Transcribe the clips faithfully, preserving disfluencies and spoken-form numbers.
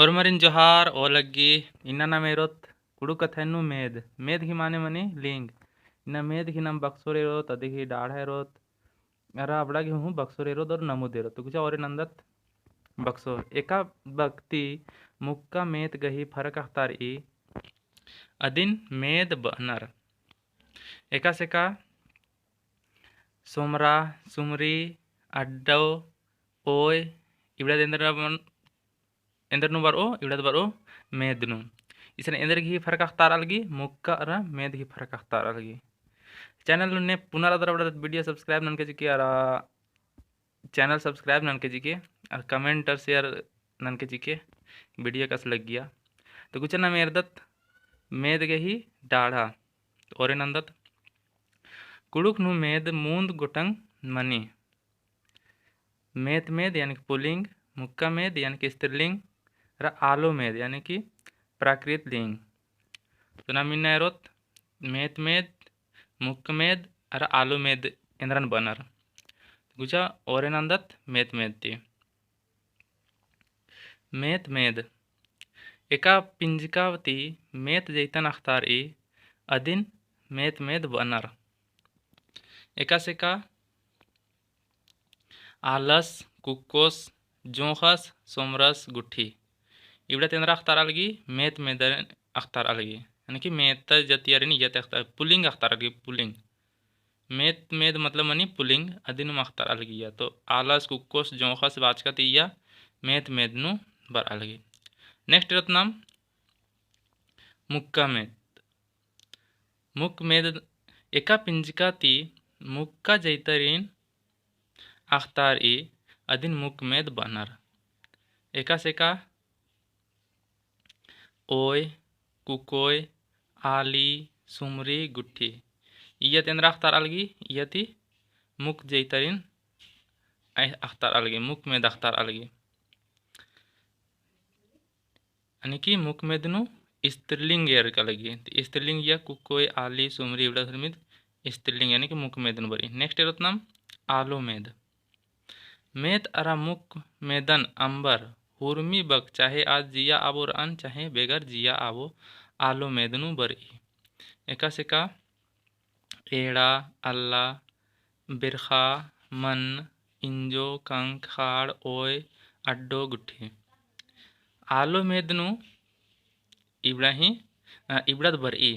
होरमारिन जोहार, ओ लग्गी, इन्ना नाम एरोत कुँड़ुख़ कत्थन नू मेद। मेद गही माने मनी लिंग। इन्ना मेद गही नाम बक्सोर एरोत, अदी गही डाढ़ा एरोत, अरा अबड़ा गही हूँ बक्सोर एरोत और नमुद एरोत। तो गुचा ओरे नन्दत बक्सोर। एका बक्ती मुक्का मेद गही फरक अख़तारई, अदिन मेद बअनर। एकासे का सोमरा, सुमरी, अड्डो, ओय, इबड़ा एन्देर बन-, एन्देर नू बरओ, इबड़ा बरओ मेद नू। इसन एन्देर गही फरक अख़तारआ लगी, मुक्का अरा मेद गही फरक अख़तारआ लगी। Channel नू ने पुना रअदर अबड़ा video subscribe ननके चिके, अरा channel subscribe ननके चिके, अरा comment अरा share ननके चिके, video कस लग्गिया। तो गुचा नाम एरदत मेद गही डाढ़ा। ओरे नन्दत कुँड़ुख़ नू मेद मूंद गोटंग मनी। मेत मेद यानी कि पुलिंग, मुक्का मेद यानी कि स्त्रीलिंग, अरा आलो मेद यानी कि प्राकृत लिंग। तो नाम इन्ना एरोत मेत मेद, मुक्का मेद, अरा आलो मेद एन्देरन बअनर। गुचा ओरे नन्दत मेत मेद ती। मेत मेद। एका पिंजका ती मेत जैतन अख़तारई, अदिन मेत मेद बअनर। एकासे का आलस, कुक्कोस, जोंख़स, सोमरस, गुट्ठी। इबड़ा ती एन्देर अख़तारआ लगी, मेत मेद अख़तारआ लगी। यानी कि मेत जतियारिन इय्या ती अख़तार, पुलिंग अख़तारआ लगी, पुलिंग। मेत मेद मतलब मनी पुलिंग, अदिनुम अख़तारआ लगी इय्या। तो आलस, कुक्कोस, जोंख़स बाचका ती इय्या मेत मेद नू बरआ लगी। Next एरोत नाम मुक्का मेद। मुक्का मेद। एका पिंजका ती मुक्का जैतरिन अख़तारई, अदिन मुक्का मेद बअनर। एकासे का ओय, कुकोय, आली, सुमरी, गुट्ठी। इय्या ती एन्देर अख़तारआ लगी, इय्या ती मुक्का जैतरिन अख़तारआ लगी, मुक्का मेद अख़तारआ लगी। यानी कि मुक्का मेद नू स्त्रीलिंग एरका लगी। तो स्त्रीलिंग इय्या कुकोय, आली, सुमरी, इबड़ा हुरमिद स्त्रीलिंग यानी कि मुक्का मेद नू बरई। Next एरोत नाम आलो मेद। मेत अरा मुक्का मेदन अम्बर हुरमी बक चाहे आद जिया आबो रअन चाहे बेगर जिया आबो आलो मेद नू बरई। एकासे का एड़ा, अल्ला, बेरखा, मन, इंजो, कंक, खाड़, ओय, अड्डो, गुट्ठी। आलो मेद नू इबड़ा ही, अ, इबड़ा ती बरई।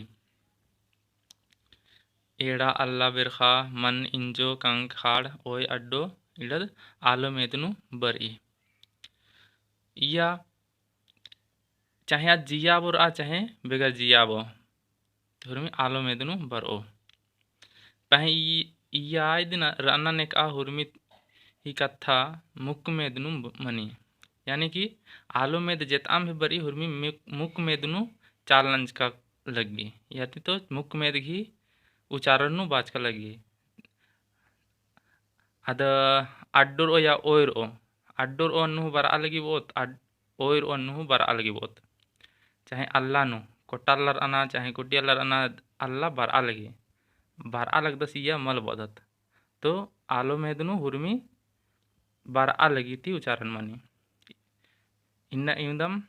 एड़ा, अल्ला, बेरखा, मन, इंजो, कंक, खाड़, ओय, अड्डो, इबड़ा ती आलो मेद नू बरई। इय्या चाहे आद जिया आबो रआ, चाहे बेगर जिया आबो, हुरमी आलो मेद नू बरओ। पहें ई, इय्या आय दिन रअना नेकआ हुरमी ही कत्था मुक्का मेद नू ब-, मनी। यानी कि आलो मेद जेतअम भी बरई हुरमी मुक-, मुक्का मेद नू चाल नंजका लग्गी। याती तो मुक्का मेद गही उच्चारण नू बाचका लग्गी। अद अड्डोर ओ या ओयर ओ, अड्डोर ओ अन्नु बरआ लगी बोत, अड-, ओयर ओ अन्नु बरआ लगी बोत। चाहे अल्ला नू, कोट्टा अल्ला रअना, चाहे कोट्टी अल्ला रअना, अल्ला बरआ लगी। बरआ लगदस इय्या मल बअदत। तो आलो मेद नू हुरमी बरआ लगी ती उच्चारण मनी। इन्ना इवंदम